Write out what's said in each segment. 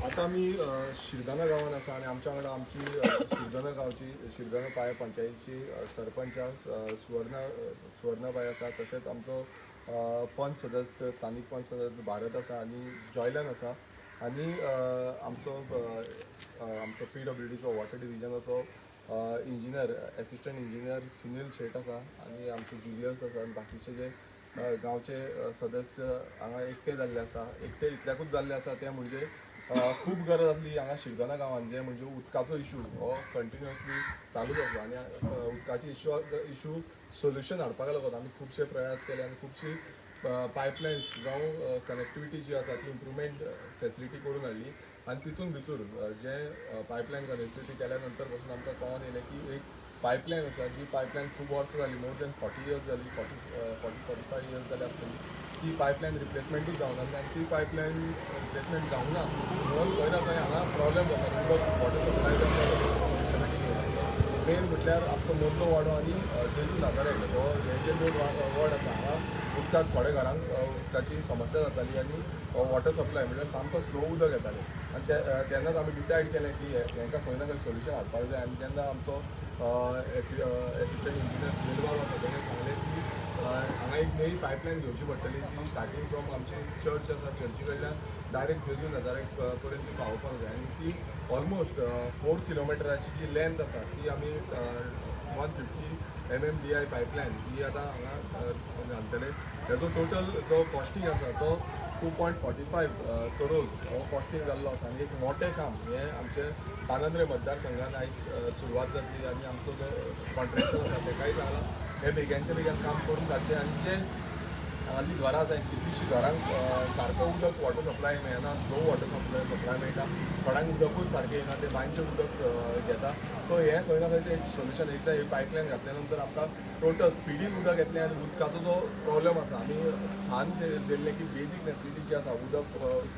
आता आमी शिरदोना गांवांत आसा आनी आमच्या वांगडा आमची शिरदोना गांवची, शिरदोना पाया पंचायतीची सरपंच सुवर्णाबाई आसा. तशेंच आमचो पंच सदस्य, स्थानीक पंच सदस्य भारत आसा आनी जॉयलन आसा आनी आमचो आमचो पीडब्ल्यूडीचो वॉटर डिविजनाचो engineer, assistant engineer Sunil Shet आसा आनी आमचे जुनियर्स आसा आनी बाकीचे जे गांवचे सदस्य हांगा एकटे जाल्ले आसा. एकटे इतल्याकूच जाल्ले आसा ते म्हणजे खूब गरज आसली हांगा शिरदोना गांवांत, जे म्हणजे उदकाचो इशू हो कंटिन्युअसली चालूच आसलो आनी उदकाचे इशू सोल्युशन हाडपाक लागून आमी खुबशे प्रयास केले आनी खुबशी पायपलायन्स जावं कनेक्टिविटी जी आसा ती इम्प्रुवमेंट फेसिलिटी करून हाडली. आनी तितून भितर जे पायपलायन कनेक्टिविटी केल्या नंतर पासून आमकां कळोन येयलें की एक पायपलायन आसा, जी पायपलायन खूब वर्सां जाली, मोर दॅन 40 इयर्स जाली, 40, 45 इयर्स जाली आसतली. ती पायपलायन रिप्लेसमेंटूच जावना आनी ती पायपलायन रिप्लेसमेंट जावना म्हणून खंय ना खंय हांगा प्रॉब्लेम जाता. उदक, वॉटर सप्लाय जो आसा ऑटोमॅटीक येना. मेन म्हटल्यार आमचो मदलो वाडो आनी जेजू नाजारेत हो हे जे दोन वॉर्ड आसा, हांगा उदकाक थोड्या घरांक उदकाची समस्या जाताली आनी वॉटर सप्लाय म्हळ्यार सामको स्लो उदक येतालें. आनी ते तेन्नाच आमी डिसायड केलें की हेंकां खंय ना खंय सोल्युशन हाडपाक जाय. आनी तेन्ना आमचो एसिस्टंट इंजिनियर सुनील बाबू आसा, तेणें सांगलें की हांगा एक नवी पायपलायन घेवची पडटली, ती स्टार्टींग फ्रॉम आमची चर्च आसा, चर्ची कडल्यान डायरेक्ट जेजू नाजारेत पर्यंत ती पावोवपाक जाय. आनी ती ऑलमोस्ट 4 किलोमिटराची जी लेंथ आसा ती आमी 150 mm DI pipeline ही आतां हांगा घालतले. तेजो टोटल जो कॉस्टींग आसा तो 2.45 करोज हो कॉस्टींग जाल्लो आसा. आनी एक मोठें काम हें आमचें सान आंद्रे मतदारसंघान आयज सुरवात जातली. आनी आमचो जो कॉन्ट्रॅक्टर आसा तेकाय सांगलां हें बेग्यानच्या बेग्यान काम करून जाचें. आनी जे हांगासरलीं घरां आसा, कितलींशीं घरांक सारको उदक, वॉटर सप्लाय मेळना, स्लो वॉटर सप्लाय मेळटा, थोड्यांक उदकूच सारकें येना, ते बांयचें उदक घेता. सो हें खंय ना खंय तें सोल्युशन एकदां ही पायपलायन घातल्या नंतर आमकां टोटल स्पिडीन उदक येतलें आनी उदकाचो जो प्रॉब्लेम आसा, आमी ठान दिल्लें की बेजीक नेसेसिटी जी आसा, उदक,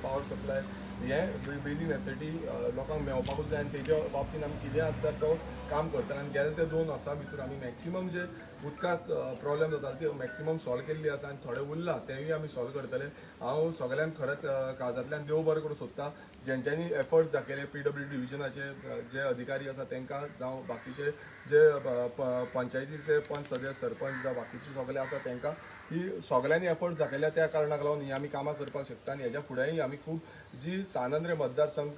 पावर सप्लाय, हें बेजीक नेसेसिटी लोकांक मेळपाकूच जाय. आनी तेज्या बाबतीन आमी कितें आसल्यार तो काम करतले. आनी गेले ते 2 वर्सां भितर आमी मॅक्सिमम जे उदकाक प्रॉब्लेम जाता ते मॅक्सिमम सॉल्व केल्ली आसा आनी थोडे उरला तेवूय आमी सॉल्व करतले. हांव सगल्यांक खरेंच काळजांतल्यान देव बरें करूं सोदता, जेंच्यांनी एफर्ट्स दाखयले, पीडब्ल्यू डिविजनाचे जे अधिकारी आसा तांकां, जावं बाकीचे जे पंचायतीचे पंच सदस्य, सरपंच, जावं बाकीचे सगळे आसा तांकां, की सगल्यांनी एफर्ट्स दाखयल्या त्या कारणाक लागून ही आमी कामां करपाक शकता. आनी हेज्या फुडेंय आमी खूब जी सान आंद्रे मतदारसंघ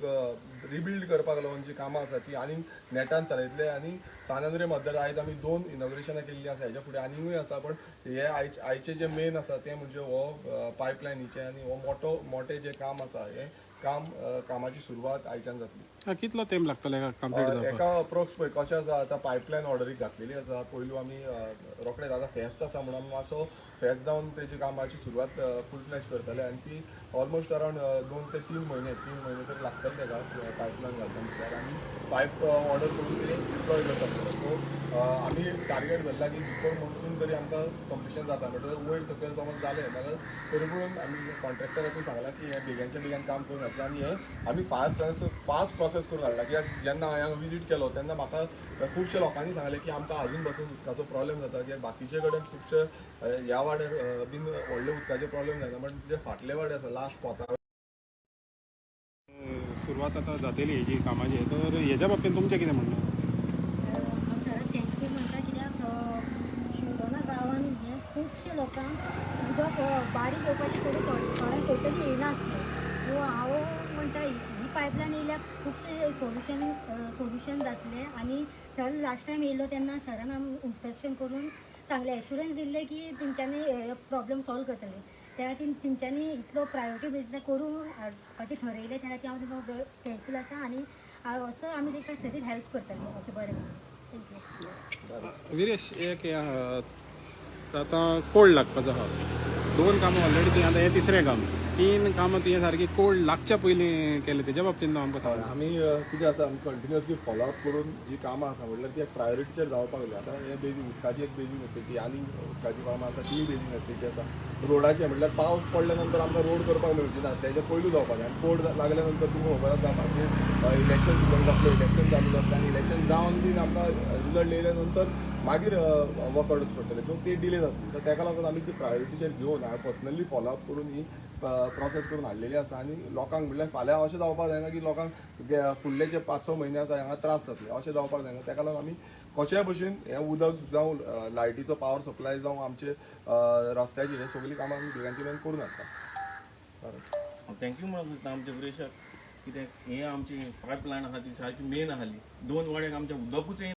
रिबिल्ड करपाक लागून जी कामां आसा ती आनीक नेटान चलयतले. आनी सान आंद्रे मतदार आयज आमी 2 इनॉग्रेशनां केल्लीं आसा, हेज्या फुडें आनीकूय आसा. पण हे आयचे जे मेन आसा तें म्हणजे हो पायपलायनीचें आनी हो मोठें जें काम आसा, हें काम कामाची सुरवात आयच्यान जातली. कितलो तेंप लागतलो हेका कंप्लीट जावपाक? एका अप्रोक्स पळय कशें आसा, आतां पायपलायन ऑर्डरीक घातलेली आसा. पयलू आमी रोखडेच आतां फेस्त आसा म्हणून आमी मातसो फेस्त जावन तेजी कामाची सुरवात फूल फ्लॅश करतले. आनी ती ऑलमोस्ट अरावंड 2 ते 3 म्हयने, 3 म्हयने तरी लागतले तेका पायपलायन घालता म्हटल्यार आनी पायप ऑर्डर करून ते डिप्लॉय करता. सो आमी टार्गेट धरला की बिफोर मॉन्सून तरी आमकां कंप्लिशन जाता, म्हणटकर वयर सकयल समज जालें जाल्यार तरी पूण आमी कॉन्ट्रॅक्टराकूय सांगलां की हें बेग्यानच्या बेग्यान काम करून हाडचें. आनी हें आमी फास्ट फास्ट प्रोसेस प्रोसेस करून हाडला. कित्याक जेन्ना हांवें हांगा विजीट केलो तेन्ना म्हाका खुबशे लोकांनी सांगलें की आमकां अजून पासून उदकाचो प्रॉब्लेम जाता, कित्याक बाकीचे कडेन खुबशे ह्या वाड्यार बीन व्हडले उदकाचे प्रॉब्लेम जायना, बट जे फाटले वाडे आसा लास्ट पोता. सुरवात आतां जातली हेजी कामाची, तर हेज्या बाबतींत तुमचें कितें म्हणणें? हांव सराक thank you म्हणटा, कित्याक शिरदोना गांवांत हें खुबशे लोकांक उदक बारीक येवपाची सोडून थोड्यांक टोटली येयनासलें. सो हांव म्हणटा ही पायपलायन येयल्यार खुबशे सोल्युशन जातलें. आनी सर लास्ट टायम येयलो तेन्ना सरान आम इन्स्पेक्शन करून सांगलें, एश्युरन्स दिल्लें की तेंच्यांनी प्रॉब्लम सॉल्व करतले. त्या खातीर तेंच्यांनी इतलो प्रायोरिटी बेजीसार करून हाडपाचें ठरयलें, त्या खातीर हांव तेंकां थँकफूल आसा आनी हांव असो आमी तांकां सदींच हेल्प करतले अशें. बरें, thank you. Viresh, एक हें आहा, आतां कोल्ड लागपाचो आहा. दोन कामां ऑलरेडी तुवें, आतां हें तिसरें काम. तीन कामां तुवें सारकी कोल्ड लागच्या पयलीं केलें, तेज्या बाबतींत आमकां सांग. आमी कितें आसा, आमी कंटिन्युअसली फॉलोअप करून जी कामां आसा म्हटल्यार ती एक प्रायोरिटीचेर जावपाक जाय. आतां हें बेजीक उदकाची एक बेजीक नेसेसिटी, आनी उदकाची कामां आसा ती बेजीक नेसेसिटी आसा. रोडाचें म्हटल्यार पावस पडल्या नंतर आमकां रोड करपाक मेळची ना, तेजे पयलू जावपाक जाय. आनी कोड लागल्या नंतर तुमकां खबर आसा, मागीर इलेक्शन सिजन जातलो, इलेक्शन चालू जातलें आनी इलेक्शन जावन बीन आमकां रिजल्ट येयल्या नंतर मागीर वर्क पडटले, सो ते डिले जातली. सो तेका लागून आमी ती प्रायोरिटीचेर घेवन हांवें पर्सनली फॉलोअप करून ही प्रोसेस करून हाडलेली आसा. आनी लोकांक म्हटल्यार फाल्यां अशें जावपाक जायना की लोकांक फुडले जे 5-6 म्हयने आसा हांगा त्रास जातले, अशें जावपाक जायना. तेका लागून आमी कशेय भशेन हें उदक जावं, लायटीचो पावर सप्लाय जावं, आमचे रस्त्याची हे सगळीं कामां आमी बेगांचे बेगीन करून हाडटा. बरें. हांव thank you म्हणत वयता आमच्या विरेशाक, कित्याक हें आमची पायपलायन आहा ती सारकी मेन आसली. दोन वाड्याक आमच्या उदकूच येयना.